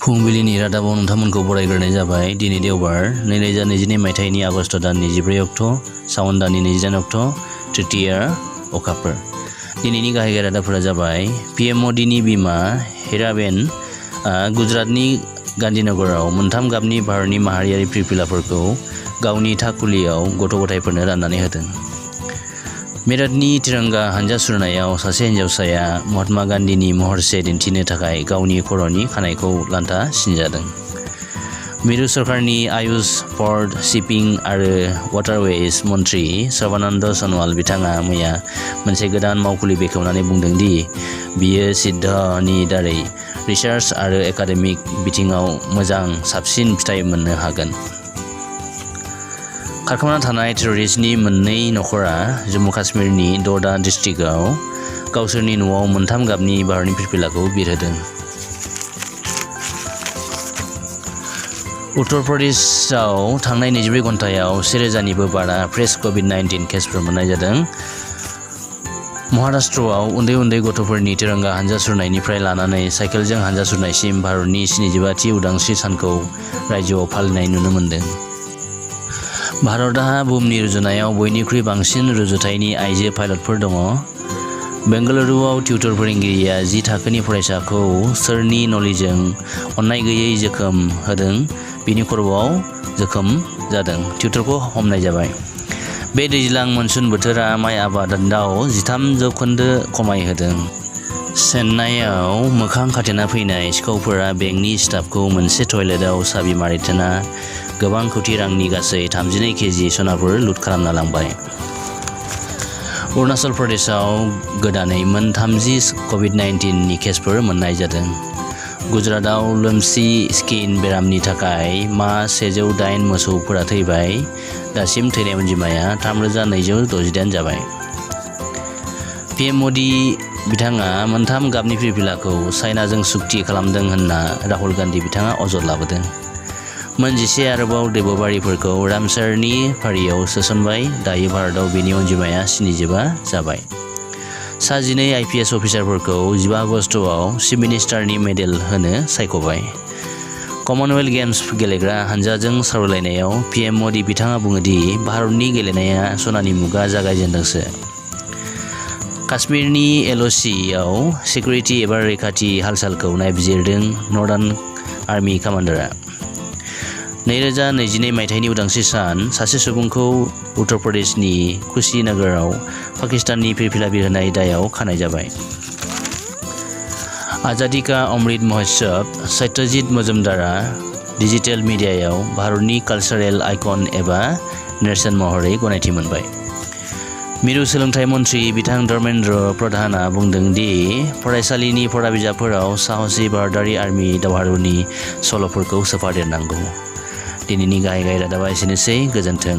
फुंबिलिनि रादाबाव नोंथांमोनखौ बरायग्रोनाय जाबाय। दिनै देवबार 2022 मायथाइनि आगस्ट दाननि 14 अक्ट', सावन दाननि 29 अक्ट', तृतीया अखाफोर। दिनैनि गाहाय रादाबफोरा जाबाय पीएम मोदीनि बिमा हिराबेन गुजरातनि गांधीनगराव मोनथाम गाबनि भारतनि माहारियारि फिरफिलाफोरखौ गावनि थाखुलियाव गथ' गथायफोरनो राननानै होदों। मेरठनि तिरंगा हानजा सुरनायाव सासे हिन्जावसाया महात्मा गान्धीनि महरसे दिन्थिनो थाखाय गावनि खर'नि खानायखौ लान्था सिनजादों। मिरु सरकारनि आयुष, पर्ट, शिपिं आरो वाटारवेज मन्त्रि सर्बानन्द सन'वाल बिथाङा मैया मोनसे गोदान मावखुलि बेखेवनानै बुंदों दि बियो सिद्धनि दारै रिसार्च आरो एकाडेमिक बिथिङाव मोजां साबसिन फिथाइ मोननो हागोन। खारखोमाना थानाय टेररिस्टनि मोननै नखरा जम्मु काश्मीरनि ड'डा डिस्ट्रिक्टआव गावसोरनि न'आव मोनथाम गाबनि भारतनि फिरफिलाखौ बिरहोदों। उत्तर प्रदेशआव थांनाय 24 घन्टायाव 1000निबो बारा फ्रेश COVID-19 केसफोर मोननाय जादों। महाराष्ट्रआव उन्दै उन्दै गथ'फोरनि तिरंगा हानजा सुरनायनिफ्राय लानानै साइकेलजों हानजा सुरनायसिम भारतनि 75थि उदांस्रि सानखौ रायजोआव फालिनाय नुनो मोन्दों। भारतहा बुहुमनि रुजुनायाव बयनिख्रुइ बांसिन रुजुथायनि आइजो पाइलटफोर दङ। बेंगलुरुआव टिउटर फोरोंगिरिया 10 थाखोनि फरायसाखौ सोरनि नलिजों अननाय गैयै जोखोम होदों बिनि खर'आव जोखोम जादों। टिउटरखौ हमनाय जाबाय। बे दैज्लां मनसुन बोथोरा माइ आबादाव 13% खमायहोदों। चेन्नाईआव मोखां खाथेना फैनाय सिखावफोरा बेंकनि स्टाफखौ मोनसे टयलेटआव साबि मारिथेना गोबां कौटि रांनि गासै 32 केजि सनाफोर लुट खालामना लांबाय। अरुणाचल प्रदेशआव गोदानै मोन 30 COVID-19 नि केसफोर मोननाय जादों। गुजरातआव लोमसि स्किन बेरामनि थाखाय 108 मोसौफोरा थैबाय। दासिम थैनाय अनजिमाया 3268 जाबाय। पीएम मोदी बिथाङा मोनथाम गाबनि फिरफिलाखौ चाइनाजों सुक्ति खालामदों होनना राहुल गान्धी बिथाङा अजद लाबोदों। मोन 11 आरोबाव दैबबारिफोरखौ रामसारनि फारियाव सोसनबाय। दायो भारतआव बेनि अनजिमाया 75 जाबाय। सा 12 IPS अफिसारफोरखौ 15 आगस्टआव चिफ मिनिस्टारनि मेडेल होनो सायख'बाय। कमनवेल्थ गेम्स गेलेग्रा हानजाजों सावरायलायनायाव पीएम मोदी बिथाङा बुङो दि भारतनि गेलेनाया सनानि मुगा जागायजेनदोंसो। काश्मीरनि LOCआव सिकिउरिटि एबा रैखाथि हाल-सालखौ नायबिजिरदों नर्दार्न आर्मी कामान्डारआ। 2022 मायथाइनि उदांस्रि सान सासे सुबुंखौ उत्तर प्रदेशनि कुशीनगराव पाकिस्ताननि फिरफिला बिरहोनाय दायाव खानाय जाबाय। आजादी का अमृत महोत्सव सत्यजीत मजुमदारआ डिजिटेल मिडियायाव भारतनि कालचारेल आइकन एबा नेरसोन महरै गनायथि मोनबाय। मिरु सोलोंथाइ मन्त्रि बिथां धर्मेन्द्र प्रधानआ बुंदों दि फरायसालिनि फराबिजाबफोराव साहसि भारतारि आर्मी दावहारुनि सल'फोरखौ सोफादेरनांगौ। दिनैनि गाहाय रादाबा एसेनोसै। गोजोन्थों।